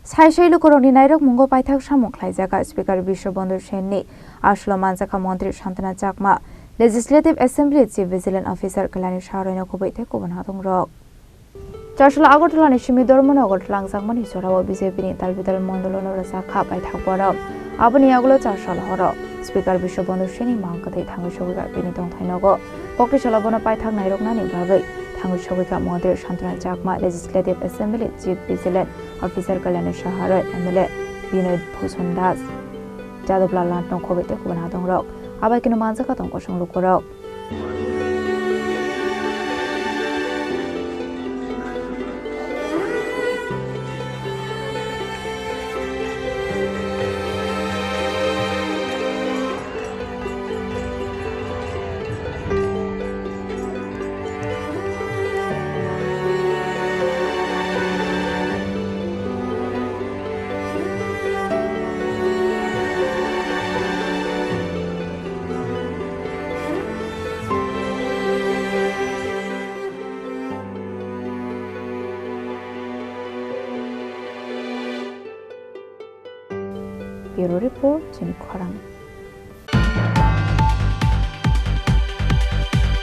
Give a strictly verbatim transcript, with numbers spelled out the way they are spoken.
Sai sai lukurokni nairok mungo paithak samung khlaijak Speaker Biswabandhu Senni, aswlo manjakha Montri Santana Chakma, Legislative Assembly Chief Vigilant Officer Kalyani Saharoi no kubui tei kubun hathongrok. Charsala Agartala ni simi Dharmanagar langjakmani jorao B J P ni dalbidal mondolo no rwjakha paithak borok. Aboni yagulo Charsala horo Speaker Biswabandhu Senni mang kwthwi thangwi sogwikha bini tongthai nogo. Kokti salo bono paithak nairoknani bagwi thangwi sogwikha Montri Santana Chakma, Legislative Assembly Chief Vigilant Officer Kalyani Saharoi, M L A Binoy Bhushan Das, Jadab Lal Nat no kubui tei kubun hathongrok. Abai khe no manjakha tong kosong lukurok. Bureau Report, Chini Khorang.